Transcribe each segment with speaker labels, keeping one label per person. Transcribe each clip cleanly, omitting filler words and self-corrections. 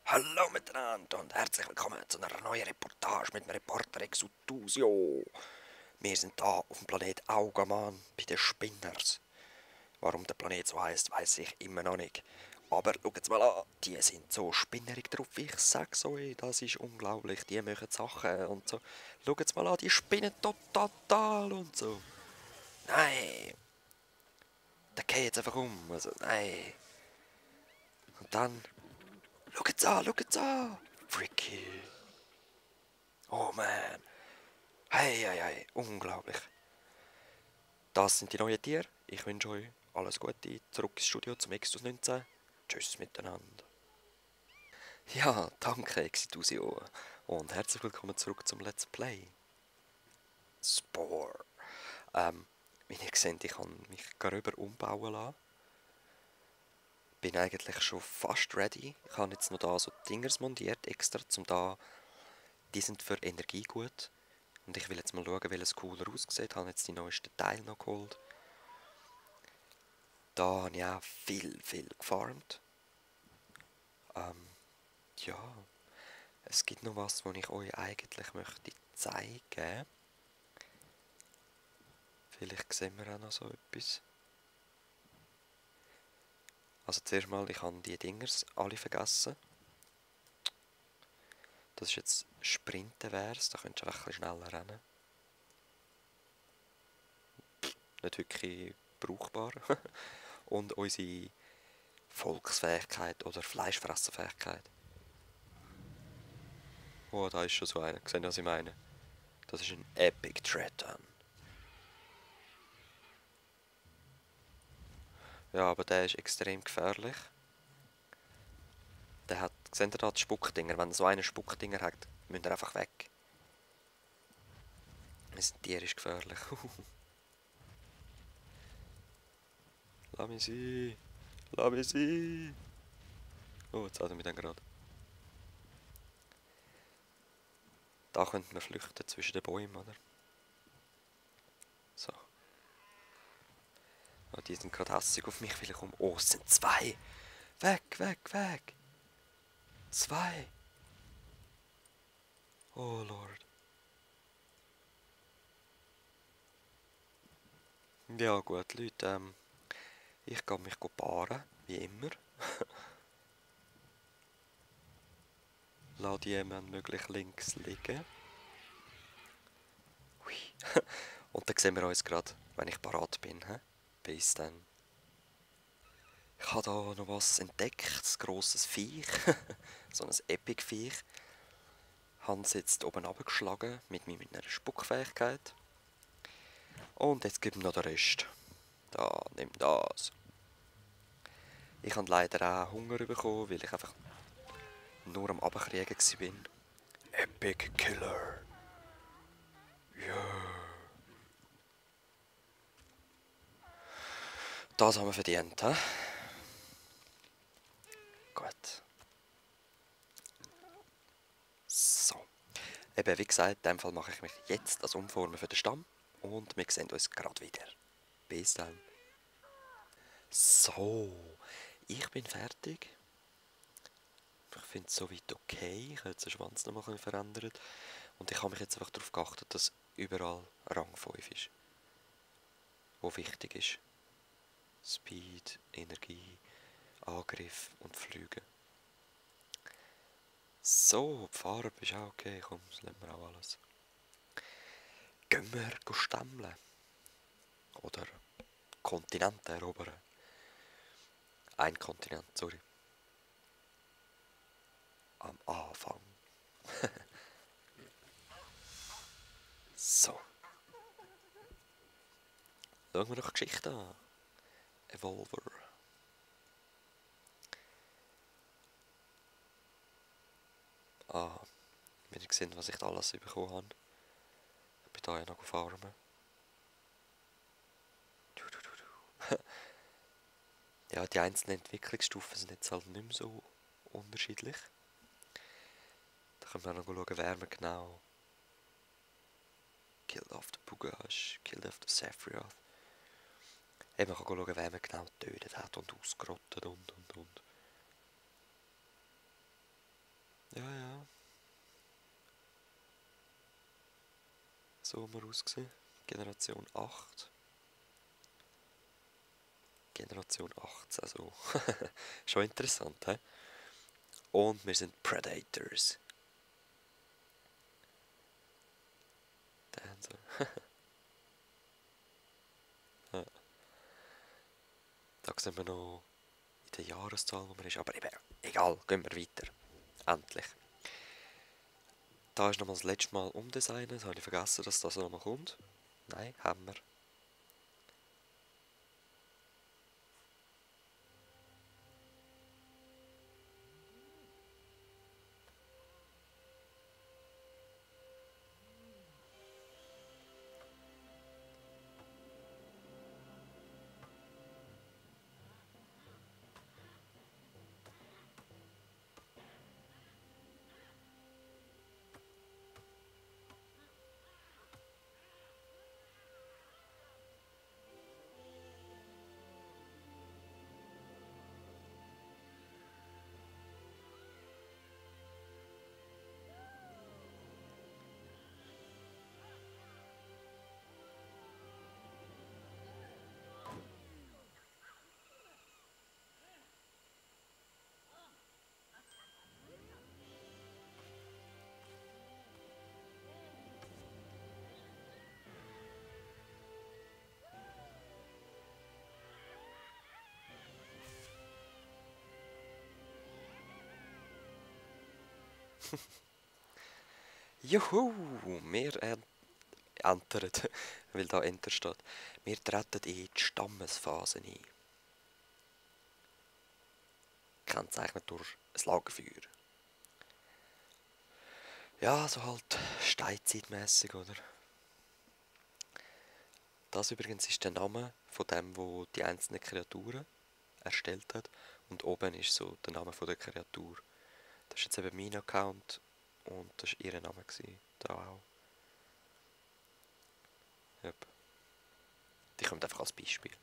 Speaker 1: Hallo miteinander und herzlich willkommen zu einer neuen Reportage mit dem Reporter Exutusio. Wir sind da auf dem Planet Augaman bei den Spinners. Warum der Planet so heisst, weiß ich immer noch nicht. Aber schaut's mal an, die sind so spinnerig drauf, ich sag's euch, das ist unglaublich, die machen Sachen und so. Schaut's mal an, die spinnen total und so. Nein, der geht jetzt einfach um, also nein. Und dann, schaut's an, freaky. Oh man. Hey, hey, hey, unglaublich. Das sind die neuen Tiere. Ich wünsche euch alles Gute. Zurück ins Studio zum Extus 19. Tschüss miteinander. Ja, danke Exitusio. Und herzlich willkommen zurück zum Let's Play. Spore. Wie ihr seht, ich kann mich gröber umbauen lassen. Bin eigentlich schon fast ready. Ich habe jetzt noch da so Dingers montiert, extra zum da. Die sind für Energie gut. Und ich will jetzt mal schauen, welches cooler aussieht. Ich habe jetzt die neuesten Teile noch geholt. Da habe ich auch viel gefarmt. Ja, es gibt noch was, was ich euch eigentlich möchte zeigen. Vielleicht sehen wir auch noch so etwas. Also zuerst mal, ich habe die Dingers alle vergessen. Das ist jetzt Sprinten wär's, da könntest du einfach ein bisschen schneller rennen. Nicht wirklich brauchbar. Und unsere Volksfähigkeit oder Fleischfresserfähigkeit. Oh, da ist schon so einer. Seht ihr, was ich meine? Das ist ein Epic Triton. Ja, aber der ist extrem gefährlich. Der hat, seht ihr da die Spuckdinger? Wenn so einer Spuckdinger hat, müsst ihr einfach weg. Das Tier ist gefährlich. Lass mich sein. Lass mich sein. Oh, jetzt hat er mich dann gerade. Da könnte man flüchten zwischen den Bäumen, oder? So. Oh, die sind gerade hässig auf mich, weil ich komme. Oh, es sind zwei. Weg. Zwei. Oh Lord. Ja gut, Leute, ich gehe mich paaren, wie immer. Lass die jemand möglich links liegen. Hui. Und dann sehen wir uns gerade, wenn ich parat bin. He? Bis dann. Ich habe da noch was entdeckt, ein grosses Viech. So ein Epic-Viech. Habe es jetzt oben abgeschlagen mit meiner Spuckfähigkeit. Und jetzt gebe ich noch den Rest. Da, nimm das. Ich habe leider auch Hunger bekommen, weil ich einfach nur am Abkriegen war. Epic Killer. Ja. Das haben wir verdient, hä? Gut. So. Eben, wie gesagt, in dem Fall mache ich mich jetzt das Umformen für den Stamm. Und wir sehen uns gerade wieder. Bis dann. So. Ich bin fertig. Ich finde es soweit okay. Ich habe jetzt den Schwanz noch mal verändert. Und ich habe mich jetzt einfach darauf geachtet, dass überall Rang 5 ist. Wo wichtig ist. Speed, Energie, Angriff und Flüge. So, die Farbe ist auch okay. Komm, das lassen wir auch alles. Gehen wir stemmeln. Oder Kontinente erobern. Ein Kontinent, sorry. Am Anfang. So. Schauen wir doch die Geschichte an. Evolver. Ah, wenn ihr seht, was ich da alles bekommen habe. Ich bin da ja noch farmen. Ja, die einzelnen Entwicklungsstufen sind jetzt halt nicht mehr so unterschiedlich. Da können wir noch schauen, wer wir genau killed after Pugash, killed after Sephiroth. Eben, man kann schauen, wer man genau getötet hat und ausgerottet und. So haben wir ausgesehen. Generation 8. Generation 18, also schon interessant, hä? Und wir sind Predators. Dann so. Ja. Da sehen wir noch in der Jahreszahl, wo man ist. Aber eben, egal, gehen wir weiter. Endlich. Da ist nochmal das letzte Mal umdesignen. Das habe ich vergessen, dass das nochmal kommt. Nein, haben wir. Juhu, wir entern, weil da Enter steht. Wir treten in die Stammesphase ein. Kennzeichnet durch ein Lagerfeuer. Ja, so halt steinzeitmässig, oder? Das übrigens ist der Name von dem, wo die einzelnen Kreaturen erstellt hat. Und oben ist so der Name von der Kreatur. Das ist jetzt eben mein Account und das war ihr Name. Da auch. Yep. Die kommt einfach als Beispiel.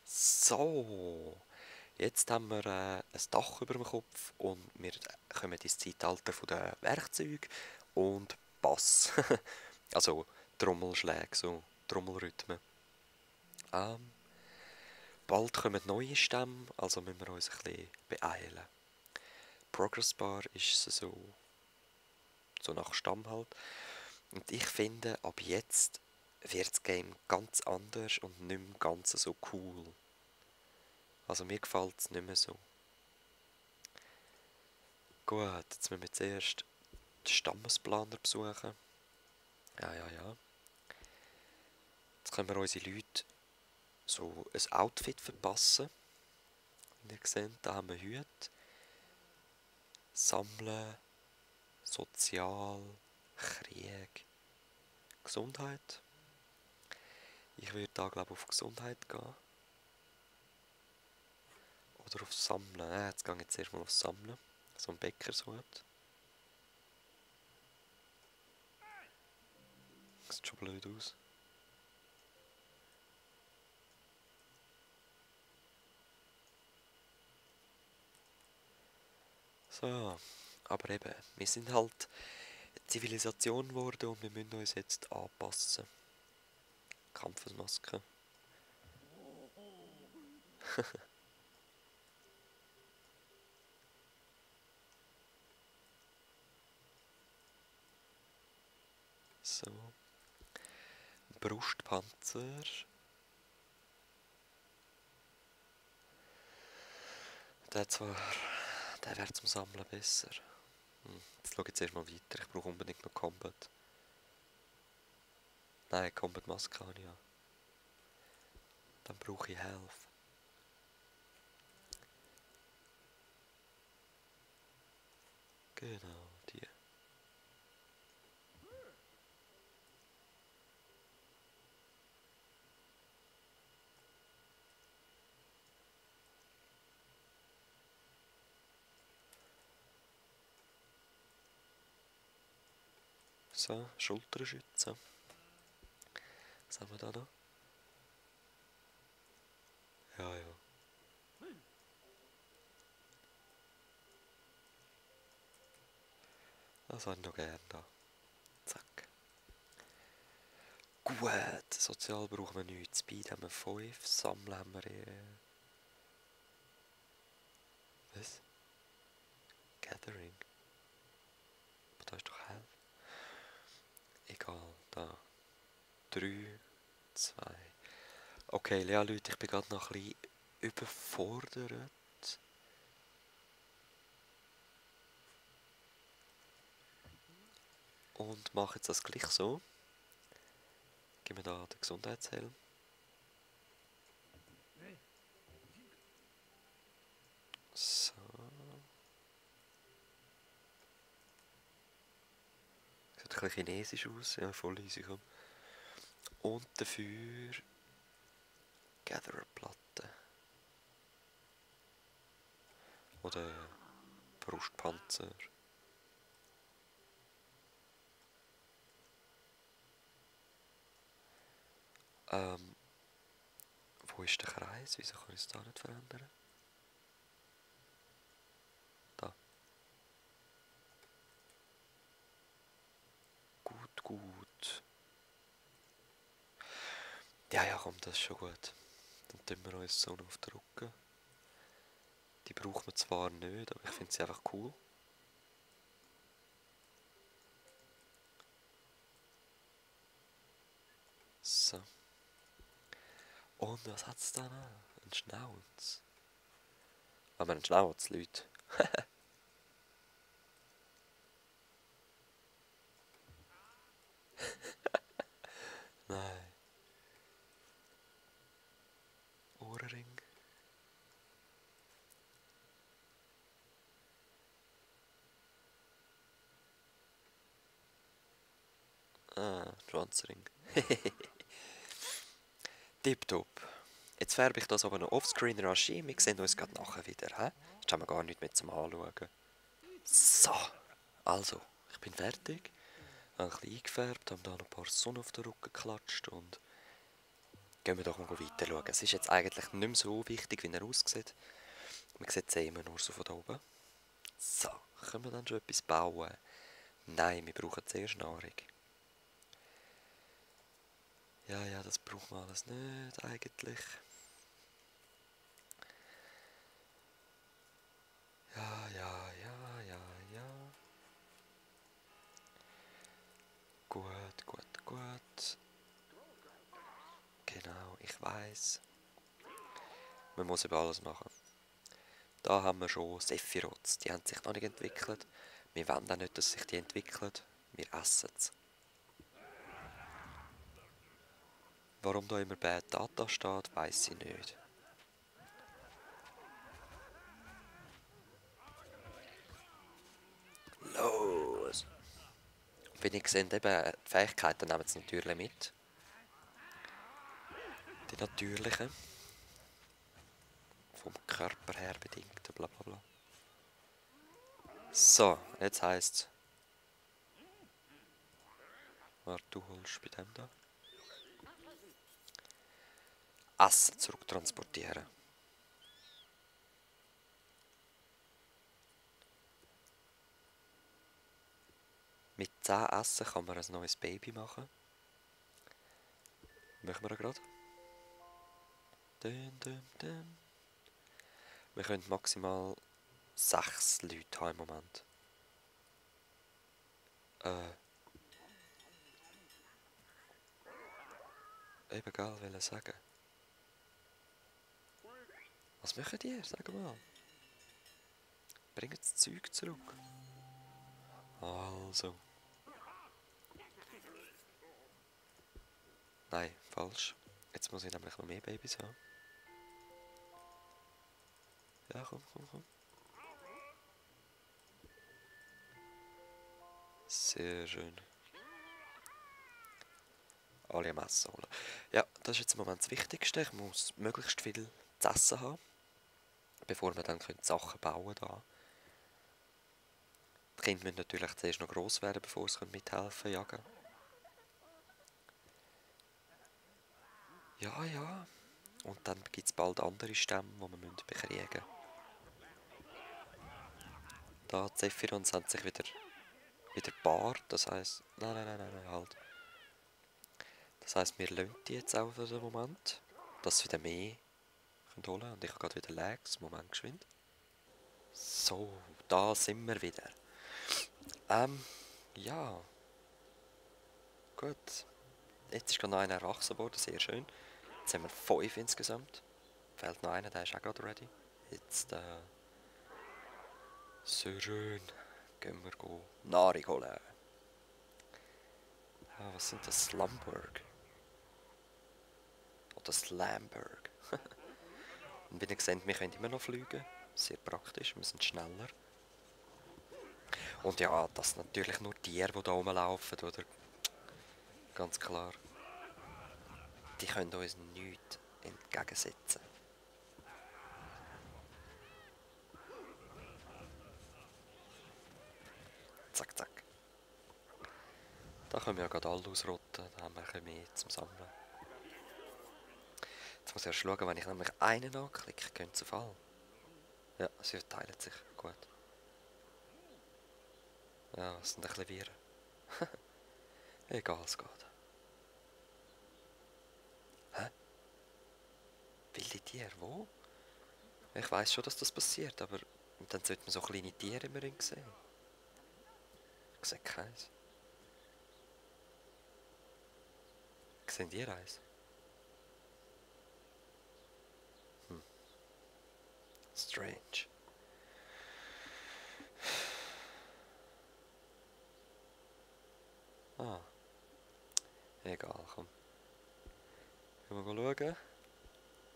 Speaker 1: So, jetzt haben wir ein Dach über dem Kopf und wir kommen ins Zeitalter der Werkzeuge und Bass. Also Trommelschläge, so Trommelrhythmen. Ähm, Bald kommen neue Stämme, also müssen wir uns ein bisschen beeilen. Progress Bar ist so nach Stamm halt. Und ich finde, ab jetzt wird das Game ganz anders und nicht mehr ganz so cool. Also mir gefällt es nicht mehr so. Gut, jetzt müssen wir zuerst den Stammesplaner besuchen. Ja, ja, ja. Jetzt können wir unsere Leute so ein Outfit verpassen. Wie ihr seht, da haben wir Hüte. Sammeln, Sozial, Krieg, Gesundheit. Ich würde da glaube ich auf Gesundheit gehen. Oder auf Sammeln. Jetzt gehe ich jetzt erstmal auf Sammeln. So ein Bäcker sucht. Das sieht schon blöd aus. So, aber eben, wir sind halt Zivilisation geworden und wir müssen uns jetzt anpassen. Kampfesmaske. So. Brustpanzer. Der wäre zum Sammeln besser. Jetzt schaue ich jetzt erstmal weiter. Ich brauche unbedingt noch Combat. Nein, Combat Maske habe ich ja. Dann brauche ich Health. Genau, die. So, Schulterschützen. Was haben wir da noch? Ja, ja. Das habe ich noch gerne da. Zack. Gut, sozial brauchen wir nichts. Speed haben wir 5, Sammeln haben wir was? Gathering? Aber da ist doch Health. Egal, da. 3, 2. Okay, ja Leute, ich bin gerade noch ein bisschen überfordert. Und mache jetzt das gleich so. Gib mir da den Gesundheitshelm. So. Sieht ein bisschen chinesisch aus. Ja, voll easy, komm. Und dafür Gatherer-Platte. Oder Brustpanzer. Ähm, wo ist der Kreis? Wieso kann ich es da nicht verändern? Da. Gut, gut. Ja, ja, komm, das ist schon gut. Dann tun wir uns so auf den Rücken. Die braucht man zwar nicht, aber ich finde sie einfach cool. So. Und was hat es da noch? Ein Schnauz. Aber ein Schnauz, Leute. Nein. Ohrenring. Ah, Schwanzring. Tipptopp. Jetzt färbe ich das aber noch offscreen rasch ein. Wir sehen uns gerade nachher wieder. He? Jetzt haben wir gar nichts mehr zum Anschauen. So, also, ich bin fertig. Habe ein bisschen eingefärbt, haben da noch ein paar Sonne auf den Rücken geklatscht und gehen wir doch mal weiter schauen. Es ist jetzt eigentlich nicht mehr so wichtig, wie er aussieht. Man sieht es immer nur so von da oben. So, können wir dann schon etwas bauen? Nein, wir brauchen zuerst Nahrung. Ja, ja, das braucht man alles nicht eigentlich. Ja, ja, ja, ja, ja. Gut, gut, gut. Genau, ich weiß. Man muss eben alles machen. Da haben wir schon Sephiroths. Die haben sich noch nicht entwickelt. Wir wollen auch nicht, dass sich die entwickeln. Wir essen es. Warum da immer Bad Data steht, weiss ich nicht. Los! Und wenn ich sehe, eben, die Fähigkeiten nehmen sie natürlich mit. Die natürlichen. Vom Körper her bedingt, bla bla bla. So, jetzt heisst es. Warte, du holst bei dem da. Essen zurücktransportieren. Mit 10 Essen kann man ein neues Baby machen. Machen wir gerade. Dun, dun, dun. Wir können maximal 6 Leute haben im Moment. Eben egal, will sagen. Was machen die? Sag mal. Bringen das Zeug zurück. Also. Nein, falsch. Jetzt muss ich nämlich noch mehr Babys haben. Ja, komm, komm, komm. Sehr schön. Alle am Essen holen. Ja, das ist jetzt im Moment das Wichtigste. Ich muss möglichst viel zu essen haben, bevor wir dann Sachen bauen können. Die Kinder müssen natürlich zuerst noch gross werden, bevor sie mithelfen jagen. Ja, ja. Und dann gibt es bald andere Stämme, die wir bekriegen müssen. Da, die Zephyrons haben sich wieder gepaart, das heisst... Nein, halt. Das heisst, wir lassen die jetzt auch für den Moment, dass sie wieder mehr holen können. Und ich habe gerade wieder Lags. Moment, geschwind. So, da sind wir wieder. Ja. Gut. Jetzt ist gerade noch einer erwachsen worden, sehr schön. Jetzt haben wir 5 insgesamt. Fehlt noch einer, der ist auch gerade ready. Jetzt, sehr schön. Gehen wir Nahrung holen. Ah, was sind das? Slumberg? Oder Slamberg? Und wie ihr seht, wir können immer noch fliegen. Sehr praktisch, wir sind schneller. Und ja, das sind natürlich nur Tiere, die hier rumlaufen, oder? Ganz klar. Die können uns nichts entgegensetzen. Zack, zack. Da können wir ja gerade alle ausrotten, da haben wir ein bisschen mehr zum Sammeln. Jetzt muss ich erst schauen, wenn ich nämlich einen anklicke, gehen sie auf alle. Ja, sie verteilen sich. Gut. Ja, es sind ein bisschen Viren. Egal, es geht. Hä? Wilde Tiere, wo? Ich weiss schon, dass das passiert, aber dann sollte man so kleine Tiere immer sehen. Ich sehe keins. Seht ihr eins? Strange. Ah. Egal, komm. Können wir schauen.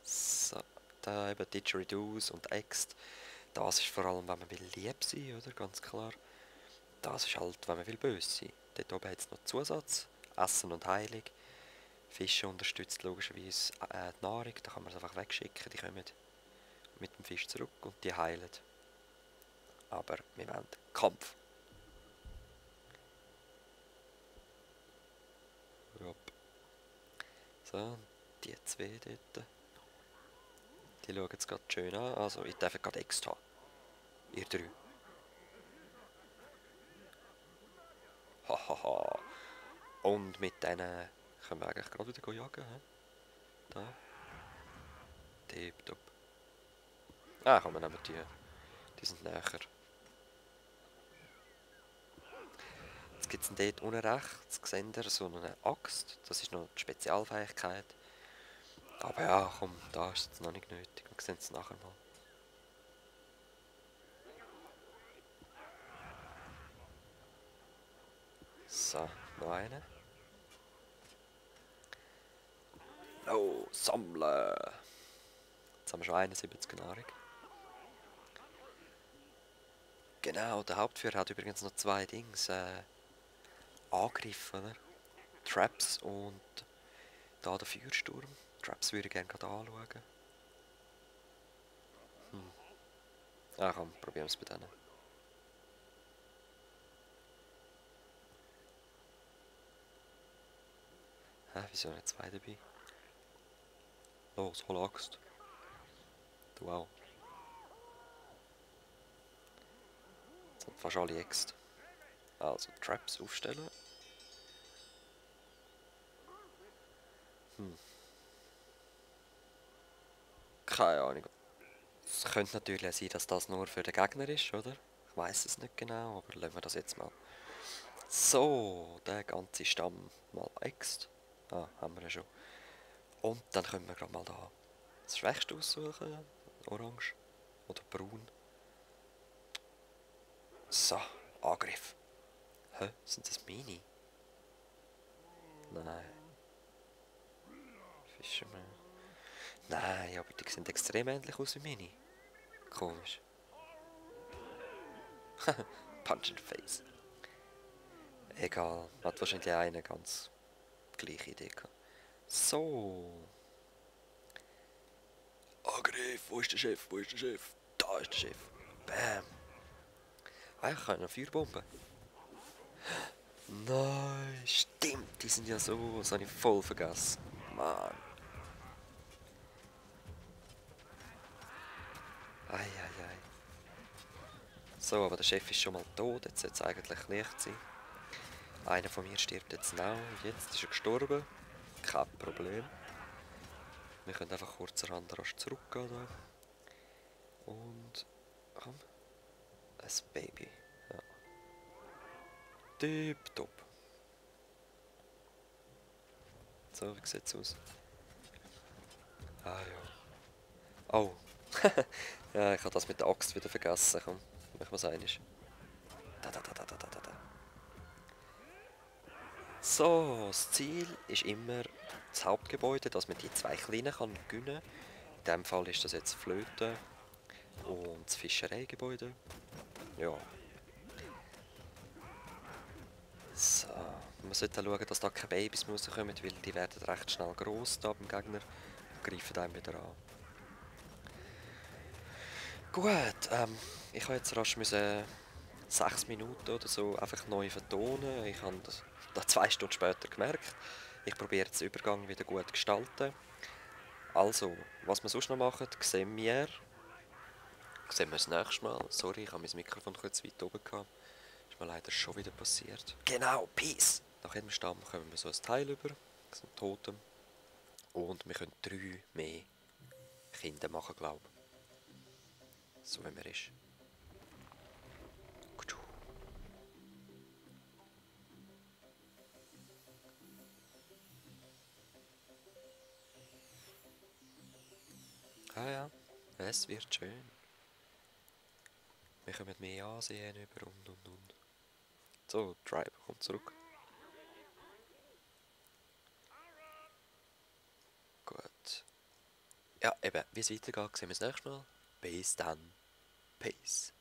Speaker 1: So, da eben Didgeridoos und Ext. Das ist vor allem, wenn man will lieb sein, oder? Ganz klar. Das ist halt, wenn man will böse sein. Dort oben hat es noch Zusatz. Essen und Heilung. Fische unterstützt logischerweise die Nahrung. Da kann man es einfach wegschicken. Die kommen mit dem Fisch zurück und die heilen. Aber wir wollen Kampf. Jupp. So, die zwei dort. Die schauen jetzt gerade schön an. Also, ich darf gerade Ext haben. Ihr drei. Hahaha. Und mit denen können wir eigentlich gerade wieder jagen. He? Da. Tipptopp. Ah, komm, wir nehmen die. Die sind näher. Jetzt gibt es dort unten rechts, seht ihr, so eine Axt. Das ist noch die Spezialfähigkeit. Aber ja, komm, da ist es noch nicht nötig. Wir sehen es nachher mal. So, noch eine. Oh, sammeln! Jetzt haben wir schon 71 Nahrung. Genau, der Hauptführer hat übrigens noch 2 Dings. Angriff, oder? Traps und da der Feuersturm. Traps würde ich gerne gerade anschauen. Ah komm, probieren wir es bei denen. Hä, wieso nicht 2 dabei? Los, hol Axt. Du auch. Jetzt sind fast alle Ext. Also Traps aufstellen. Keine Ahnung. Es könnte natürlich sein, dass das nur für den Gegner ist, oder? Ich weiß es nicht genau, aber lassen wir das jetzt mal. So, der ganze Stamm mal Ext. Ah, haben wir ja schon. Und dann können wir gerade mal da das Schwächste aussuchen. Orange oder braun. So, Angriff. Hä? Sind das meine? Nein. Fischerman. Nein, aber die sehen extrem ähnlich aus wie meine. Komisch. Punch in the face. Egal, hat wahrscheinlich eine ganz gleiche Idee gehabt. So. Angriff, wo ist der Chef? Wo ist der Chef? Da ist der Chef. Bam. Ah, ich kann eine Feuerbombe. Nein, stimmt, die sind ja so. Das habe ich voll vergessen. Mann. Ei. So, aber der Chef ist schon mal tot, jetzt sollte es eigentlich leicht sein. Einer von mir stirbt jetzt auch, jetzt ist er gestorben. Kein Problem. Wir können einfach kurzerhand rasch zurückgehen da. Und... komm. Ein Baby. Ja. Tipptopp. So, wie sieht's aus? Ah ja. Oh. Ja, ich habe das mit der Axt wieder vergessen. Komm, machen wir es einmal. Da. So, das Ziel ist immer das Hauptgebäude, dass man die zwei kleinen kann gewinnen kann. In diesem Fall ist das jetzt Flöte und das Fischereigebäude. Ja. So, man sollte schauen, dass da keine Babys rauskommen, weil die werden recht schnell gross da beim Gegner und greifen einem wieder an. Gut, ich habe jetzt rasch 6 Minuten oder so einfach neu vertonen. Ich habe das da 2 Stunden später gemerkt. Ich probiere jetzt den Übergang wieder gut zu gestalten. Also, was wir sonst noch machen, sehen wir das nächste Mal. Sorry, ich habe mein Mikrofon kurz weit oben gehabt. Ist mir leider schon wieder passiert. Genau, Peace! Nach jedem Stamm kommen wir so ein Teil über, so ein Totem. Und wir können 3 mehr Kinder machen, glaube ich. So wie man ist. Ah ja, es wird schön. Wir kommen mehr ansehen über und. So, Tribe kommt zurück. Gut. Ja, eben, wie es weitergeht, sehen wir das nächste Mal. Bis dann. Peace.